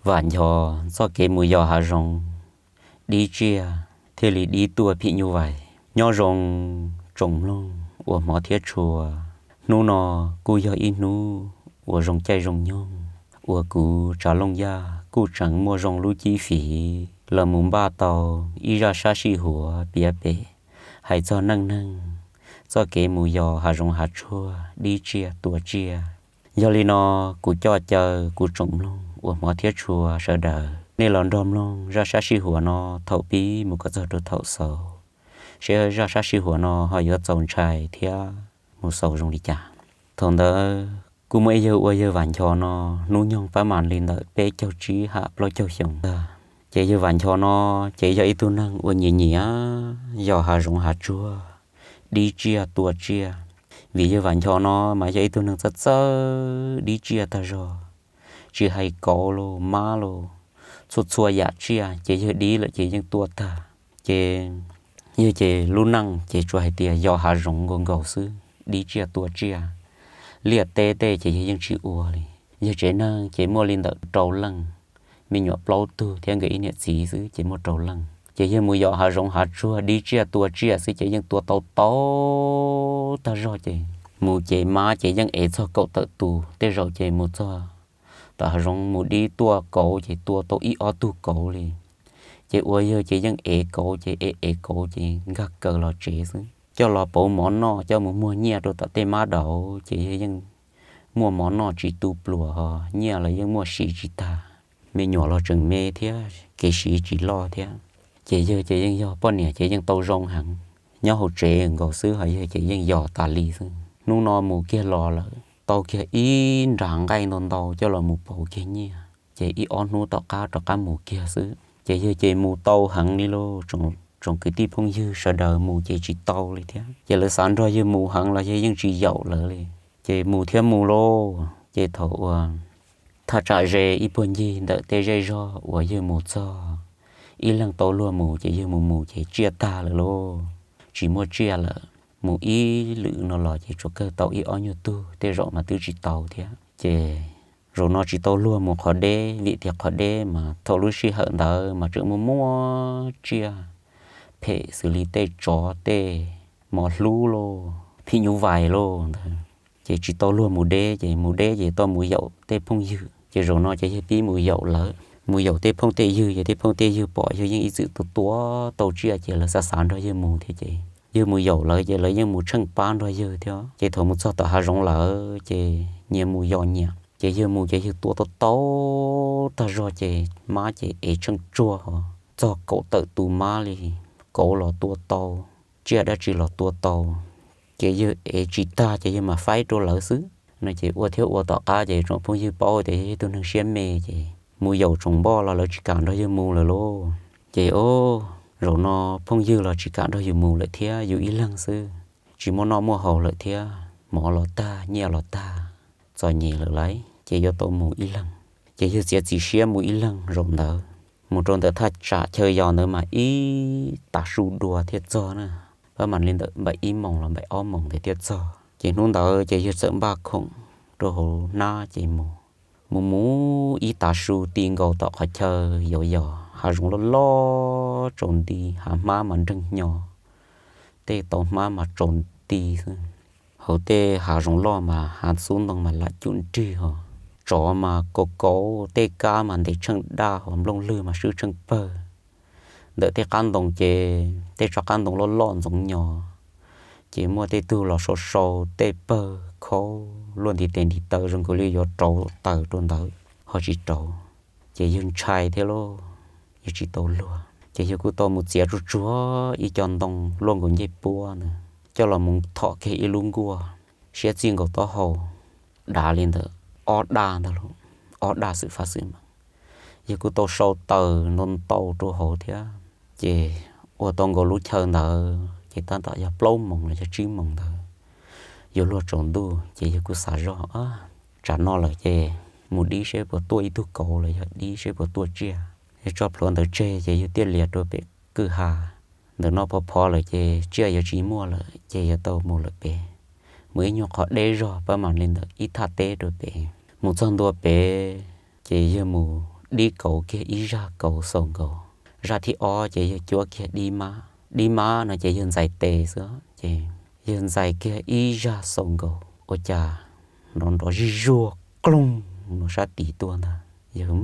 Vam Nchos txoj kev mus yos hav zoov dib tsiaj thiaj li dib tuaj phim nyuj vais. Nyob zoo tsoom mloog uas hmov thiab tshua, hnub no kuj yog ib hnub uas zoo caij zoo nyoog uas kuv Tsav Looj Yaj kuj tseem muaj zoo lub cib fiv los mus npaj tau ib zaj sab sij huas piav pem hais txog neej neeg txoj kev mus yos hav zoov hav tsuag dib tsiaj tua tsiaj. Yog li no, kuv coj caw kuv tsoom mloog uas hmov thiab tshua sawv daws, nej los nrog mloog zaj sab sij huas no thaum pib mus kom txog rau thaum xaus, seb zaj sab sij huas no ho yuav txaus ntshai thiab mus xaus zoo li cas. Thaum ntawd kuj muaj ib yawg ua yawg Vam Nchos no, hnub nyoog pab mam li ntawm peb caug tsib ham plaub caug xyoo ntag. Ces yawg Vam Nchos no ces yog ib tug neeg uas nyiam nyiam yos hav zoov hav tsuag, dib tsiaj tua tsiaj. Vim yawg Vam Nchos no mas yog ib tug neeg txawj txawj dib tsiaj tag zog, tsis hais kauv los mab los, txhua txhua yam tsiaj ces yawg dib lawm ces yeej tua tag. Ces yawg ces lub neej ces tsuas hais tias yos hav zoov nkaus nkaus xwb, dib tsiaj tua tsiaj. Liaj teb tej ces yawg yeej tsis ua li. Yawg tsev neeg ces muaj li ntawm rau leej, me nyuam plaub tug thiab nkawd ib niam txiv xwb ces muaj rau leej. Ces yawg mus yos hav zoov hav tsuag dib tsiaj tua tsiaj xwb ces yeej tua tau tau tag zog ces mus ces mab ces yeej ev txog kaum tawm tus, tej zaum ces mus txog tom hav zoov mus dib tuaj kauv ces tua tau ib ob tug kauv li. Ces ua yawg ces yeej ev kauv ces ev ev kauv ces nkag kaws los tsev xwb, coj los pauv mov noj, coj mus muag nyiaj rau tom tej mab daud ces yawg yeej muaj mov noj tsis tu pluas, nyiaj los yeej muaj siv tsis tag. Me nyuam los tseem me thiab kev siv tsis loj thiab. Ces yawg ces yeej yog poj niam ces yeej tau zoo heev, nyob hauv tsev nkaus xwb ho yawg ces yeej yos tas li xwb. Hnub no mus kiag los lawm tau kiag ib nra nqaij ntau ntau coj los mus pauv kiag nyiaj ces ib ob hnub tom qab rov qab mus kiag xwb. Ces yawg ces mus tau heev li lauj, tsoom kwv tij phooj ywg sawv daws mus ces tsis tau li thiab. Ces lawv xav nrog yawg mus heev los yawg yeej tsis yaum lawv li. Ces mus thiab mus lauj, ces thaum uas thaj tsam ze ib puag ncig ntawm tej zej zog uas yawg mus txog, ib leeg tau luag mus ces yawg mus mus ces tsiaj tag lawm lauj, tsis muaj tsiaj lawm. Mus ib lwm no los ces tsuas kawg tau ib ob nyuag tug, tej zaum mas twb tsis tau thiab. Ces zaum no tsis tau luag mus qhov deb, vim tias qhov deb mas thaum lub sij hawm ntawd mas tseem muaj muaj tsiaj phem xws li tej tsov, tej mos hlub lauj, phim nyuj vais lauj ntawd. Ces tsis tau luag mus deb, ces mus deb ces tau mus yaum tej phooj ywg. Ces zaum no ces yawg pib mus yaum lawv, mus yaum tej phooj tej ywg, ces tej phooj tej ywg pom yawg yeej ib txwm tua tua tau tsiaj ces lawv xav xav nrog yawg mus thiab ces yawg mus yaum lawv ces lawv yeej mus tsheej pab nrog yawg thiab. Ces thaum mus txog tom hav zoov lawm ces nyias mus yos nyias. Ces yawg mus ces yawg tua tau tau tag zog ces mab ces ev tsheej tsuag ho txog kaum tawm tus mab li, kauv los tua tau, tsiaj dab tsi los tua tau. Ces yawg ev tsis tag ces yawg mam faib rau lawv xwb no. Ces ua thiab ua tom qab ces tsoom phooj ywg paub tias yawg yog ib tug neeg siab me ces mus yaum tsoom npoj los lawv tsis kam nrog yawg mus lawm lauj. Ces o, zaum no phooj ywg los tsis kam nrog yus mus lawm thiab, yus ib leeg xwb, tsis muaj noj muaj haus lawm thiab, mov los tag nyiaj los tag, txom nyem lawm lauj, ces yuav tau mus ib leeg. Ces yawg txiav txim siab mus ib leeg zaum ntawd. Mus rau ntawm thaj tsam chaw yos ntawd mas ib tav su dua thiaj txog na, pab mam li ntawm npaim ib moos los npaim ob moos ntawd thiaj txog. Ces hnub ntawd ces yawg txawm npaj khoom rau hauv hnab ces mus. Mus mus ib tav su ti nkaus tom qhov chaw yos yos, hav zoov loj loj tsaus nti, hav hmab mas nreeg hnyo, tej tau hmab mas tsaus nti xwb. Hauv tej hav zoov loj mas hav xub ntoo mas lam cum nrig ho, tsov mas kaus kauv, tej kab mas ntes tsheej daj ho nplooj lwg mas swb tsheej pawg. Ntawm tej qab ntoo ces tej tsob qab ntoo loj loj ntxoov nyo, ces muaj tej tug los sau sau tej pawg khaub luaj ntiv tes ntiv taw zoo nkaus li yuav rauv taws rau ntawd ho tsis rauv. Ces yawg ntshai thiab lauj, yawg tsis tau luag ces yawg kuj tau mus txiav tsuag tsuag ib co ntoo luaj nkaus ncej puab ntawd coj los mus thom kiag ib lub nkuaj siab txij nkaus taub hau, dav li ntawd ob daj ntag lauj, ob daj xwm fab xwm mas. Yawg kuj tau sau taws ntau ntau rau hauv thiab. Ces ua tau nkaus lub chaw ntawd ces tab tom yog plaub moos los yog tsib moos ntawd, yuav luag tsaus ntuj ces yawg kuj xav zog, tsam no lawm ces mus dib seb puas tuaj ib tug kauv los yog dib seb puas tuaj tsiaj. Yawg tso plhuav ntawd tseg ces yawg thiaj lias rau pem kwj ha. Ntawm no phov phov lawm ces tsiaj yuav tsis muaj lawm ces yuav tau mus lawm pem, mus ib nyuag qhov deb zog pab mam li ntawm ib thaj teb rau pem. Mus txog ntua pem ces yawg mus dib kauv kiag ib zaj kauv xaus nkaus. Zaj thib ob ces yawg cuab kiag dib mab, dib mab no ces yawg ntxais tes xwb ces yawg ntxais kiag ib zaj xaus nkaus ua cas nrov nrov zij zuag kloog no sab tid tuaj ntag. Yawg,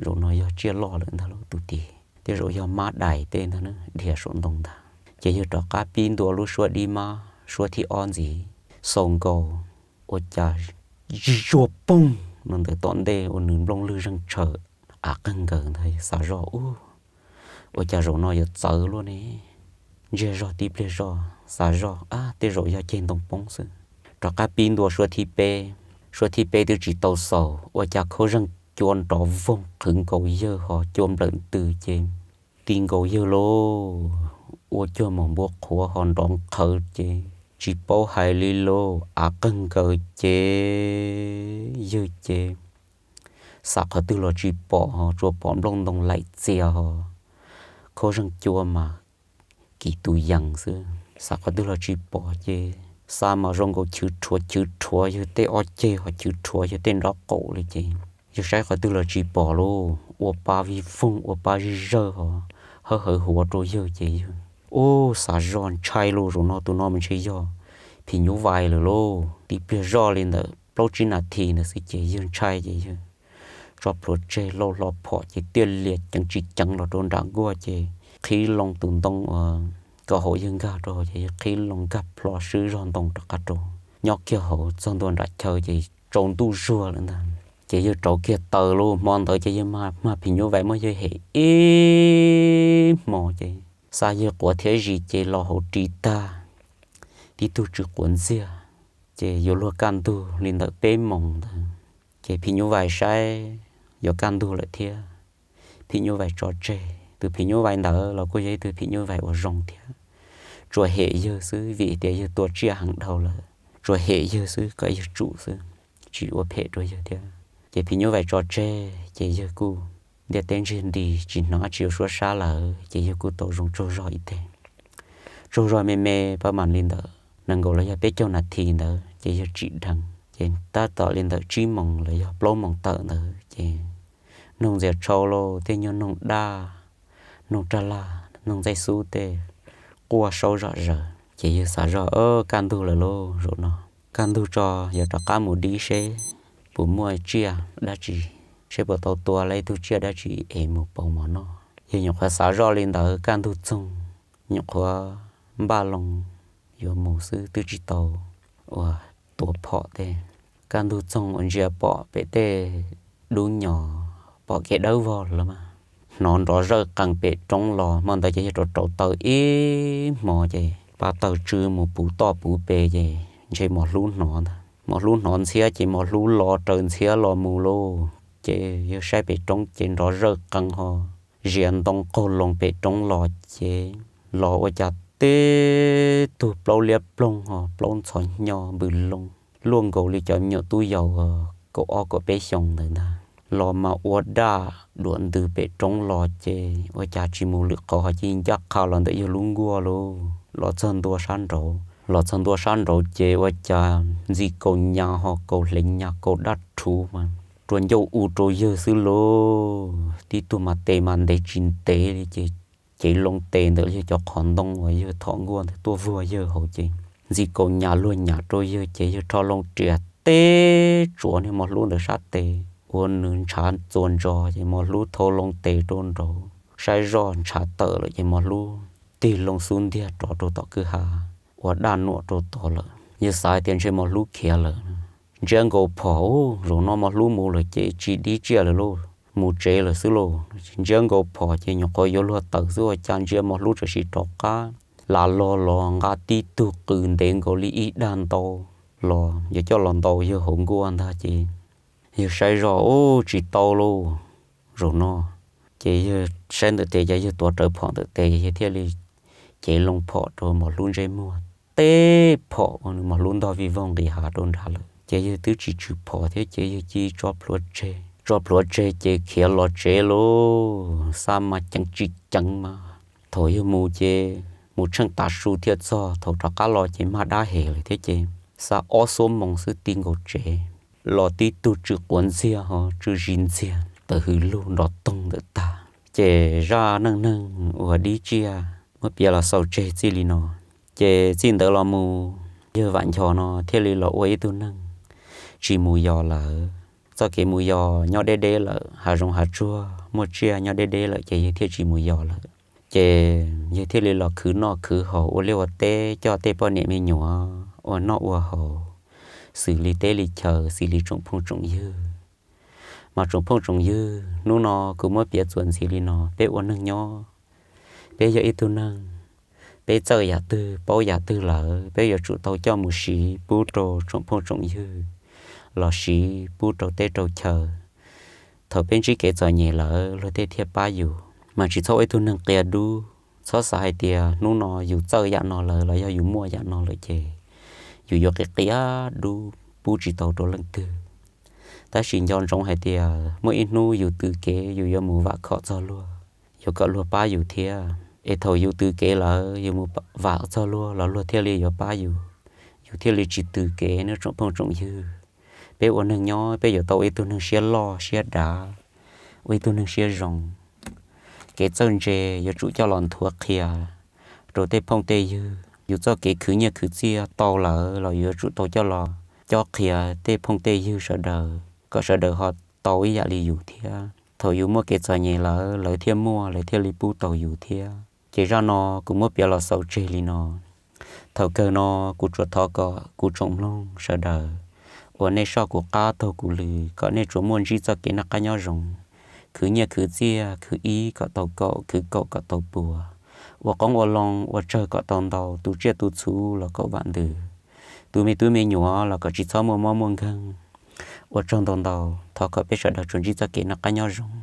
zaum no yog tsiaj loj lawm ntag lauj tus tid, tej zaum yog mab dais tej ntag na, dhia saum ntoo ntag. Ces yawg rov qab pib ntua lub suab dib mab suab thib ob ntxiv xaus nkaus ua cas zij zuag poog no ntawm tom ntej ua nws nplooj lwg zeeg tshaws av qeeg nkaws ntag. Xav zoj ub, ua cas zaum no yuav txawv luaj ne, ntsiag zog tib pliag zog xav zoj ab tej zaum yog ceg ntoo poob xwb. Rov qab pib ntua suab thib peb, suab thib peb twb tsis tau xaus ua cas khaub zeeg cua nrov voog qhwv nkaus yawg ho cua nplawm ntws ces ti nkaus yawg lauj, ua cuag mus npua qhuav ho nrov nqhawv ces tsis paub hais li lauj, av qeeg nkaws ces yawg ces xav qhov twg los tsis pom ho tsuas pom nplooj ntoo laim txias ho khaub zeeg cua mas kim tus yees xwb, xav qhov twg los tsis pom ces xa mas zoo nkaus chwv rhuav chwv rhuav yawg tej ob ceg ho chwv rhuav yawg tej nraub qaum li ces yawg saib qhov twg los tsis pom lauj, ua pa vij voog ua pa zij zawj ho hawb hawv huav rau yawg ces yawg ub xav zoj ntshai lauj, zaum no tus no mas ntshe yog phim nyuj vais lawm lauj. Tib pliag zoj li ntawm plaub tsib nas this ntawd xwb ces yawg ntshai ces yawg tso plhuav tseg lauj hlo phom ces tiaj lias ceev tsis ceev los rau nram nkuaj ces qhib loo tus ntoo uas kom hauv yawg nkag rau ces yawg qhib loo nkag plho swb zog ntoo rov qab rau nyob kiag hauv txog ntua nram chaw ces tsaus ntuj zuag lawm ntag. Ces yawg rauv kiag taws lauj, hmo ntawd ces yawg mag phim nyuj vais muab yawg hem ib hmo ces xa yawg quav thiab zis ces los hauv ris tag, tib tug tsw quav ntxiag. Ces yuav luag kaj ntug li ntawm peb moos ntawd ces phim nyuj vais saib yuav kaj ntug lawm thiab, phim nyuj vais tso tseg. Tus phim nyuj vais ntawd los kuj yog ib tug phim nyuj vais uas zoo thiab, tsuas hem yawg xwb vim tias yawg tua tsiaj heev dhau lawm, tsuas hem yawg xwb kom yawg tsum xwb, tsis ua phem rau yawg thiab. Ces phim nyuj vais tso tseg ces yawg kuj ntiaj teb ntsiag nti tsis hnov dab tsi ua suab sab lawm ces yawg kuj tau zoo tsaug zog ib teg. Tsaug zog me me pab mam li ntawd nees nkaum los yog peb caug nas this ntawd ces yawg tsim dheev ces tab tom li ntawm tsib moos los yog plaub moos tawm ntawd ces noog ntxias tshau lauj, tej nyuag noog daj, noog raj laj, noog ntxaij xub tej quaj saub zom zaws ces yawg xav zoj kaj ntug lawm lauj, zaum no kaj ntug tso yuav rov qab mus dib seb puas muaj tsiaj dab tsi, seb puas tau tua tau ib tug tsiaj dab tsi es mus pauv mov noj. Yawg nyuam qhuav xav zoj li ntawd kaj ntug txoog, nyuam qhuav npaj loo yuav mus xwb twb tsis tau uas tua phom tej. Kaj ntug txoog uas ntsia pom pem tej dub nyos pom kev dawb vog lawm mas hnov nrov zawj qees pem roob los. Hmo ntawd ces yawg rauv rauv taws ib hmo ces pa taws tsw mus puv toj puv pes ces ntshe mos hlub hnov ntag. Mos hlub hnov ntxhiab ces mos hlub los raws ntxhiab los mus lauj. Ces yawg saib pem roob ces nrov zawj qees ho zias ntoo qaug loo pem roob los ces los ua cas tib tug plaub liab ploog ho plaub ntxhov hnyo npws loo luaj nkaus li cov me nyuam tub yaus kaum ob kaum peb xyoos ntawd ntag. Los mas ua daj duav ntws pem roob los ces ua cas tsis mus lwm qhov ho cia ncaj qha los ntawm yawg lub nkuaj lauj. Los txog ntua sab nraud, los txog ntua sab nraud ces ua cas ntxi kaus nyas ho kaus hleev nyas kaus daj rhuv mas rua ncauj u rau yawg xwb lauj. Tib tug mas tes mas ntev tsis ntev li ces cev loo tes ntawm yawg cov qhov ntoo uas yawg thom nkuaj ntawd tuaj vuag yawg hauv ces ntxi kaus nyas luag nyam rau yawg ces yawg rho loo riam teb tsuav niag mos hlub ntawd sab tes ua nws ntshav txuas ntsos ces mos hlub thau loo tes rau nraud saib zoj ntshav tawm lawm ces mos hlub tig loo xub ntiag rov rau tom kwj ha ua daj nuam rau tod lawm. Yawg xav hais tias ntshe mos hlub khiav lawm. Ntsiab nkaus phom, zaum no mos hlub mus lawm ces tsis dib tsiaj lawm lauj, mus tsev lawm xwb lauj. Ntsiab nkaus phom ces nyuam qhuav yuav luag tawm xwb ua cas ntsia mos hlub tseem sim rov qab las los los nqa tib tug qws ntev nkaus li ib dag ntau los yuav coj los ntaus yawg hauv nkuaj ntag ces yawg saib zoj ub tsis tau lauj. Zaum no ces yawg saib ntawm tes ces yawg tuav rawv phom ntawm tes yawg thiaj li cev loo phom rau mos hlub ntsej muag teb phom ua nws mos hlub ntog vij voog nqis hav rau nrad lawm ces yawg twb tsis tswm phom thiab ces yawg cia tso plhuav tseg, tso plhuav tseg ces khiav los tsev lauj. Xa mas ceev tsis ceev mas thaum yawg mus ces mus tsheej tav su thiaj txog, thaum rov qab los ces mag dab hem lawm thiab ces xa ob xuab moos xwb ti nkaus tsev. Los tib tug tsw quav ntxiag ho tsw zis ntxiag tawm hws lug nrov toog ntawm tag. Ces zaj neej neeg uas dib tsiaj muab piav los xaus tseg txij li no. Ces txij ntawd los mus yawg Vam Nchos no thiaj li los ua ib tug neeg tsis mus yos lawm. Txoj kev mus yos nyob deb deb lawm, hav zoov hav tsuag muaj tsiaj nyob deb deb lawm ces yawg thiaj tsis mus yos lawm. Ces yawg thiaj li los khwv noj khwv haus ua liaj ua teb coj tej poj niam me nyuam ua noj ua haus, xws li teb li chaw, xws li tsoom phooj tsoom ywg. Mas tsoom phooj tsoom ywg, hnub no kuv muab piav txuas ntxiv li no: peb ua neeg nyob, peb yog ib tug neeg, peb txawj yam twg paub yam twg lawm peb yuav tsum tau coj mus siv pub rau tsoom phooj tsoom ywg, los siv pub rau teb rau chaw. Thaum peb ntsib kev txom nyem lawm luag tej thiaj pab yus. Mas tsis txhob ua ib tug neeg qia dub, txhob xav hais tias hnub no yus txawj yam no lawm los yog yus muaj yam no lawm ces yus yuav qia qia dub pub tsis tau rau leej twg. Tab sis nco ntsoov hais tias muaj ib hnub yus tws kev yus yuav mus vam khom txog luag, yuav kom luag pab yus thiab. Es thaum yus tws kev lawm yus mus vam txog luag los luag thiaj li yuav pab yus, yus thiaj li tsis tws kev nawb tsoom phooj tsoom ywg. Peb ua neeg nyob peb yuav tau ua ib tug neeg siab loj siab dav, ua ib tug neeg siab zoo. Kev txawj ntse yuav tsum coj los nthuav qhia rau tej phooj tej ywg. Yus txoj kev khwv nyiaj khwv txiaj tau lawm los yuav tsum tau coj los cob qhia tej phooj tej ywg sawv daws kom sawv daws ho tau ib yam li yus thiab. Thaum yus muaj kev txom nyem lawm lawv thiaj muaj, lawv thiaj li pub tau yus thiab. Ces zaj no kuv muab piav los xaus tseg li no. Thaum kawg no kuv tsuas thov kom kuv tsoom mloog sawv daws uas nej soj kuv qab taug kuv lw kom nej tsuas muaj ntsib txoj kev noj qab nyob zoo, khwv nyiaj khwv txiaj, khwv ib kom tau kaum, khwv kaum kom tau pua, ua qoob ua loo ua tsawg kom tau ntau, tu tsiaj tu txhu los kom vam ntws, tu me tub me nyuam los kom tsis txhob muaj mob muaj nkeeg. Ua tsaug ntau ntau, thov kom peb sawv daws tsuas ntsib txoj kev noj qab nyob zoo.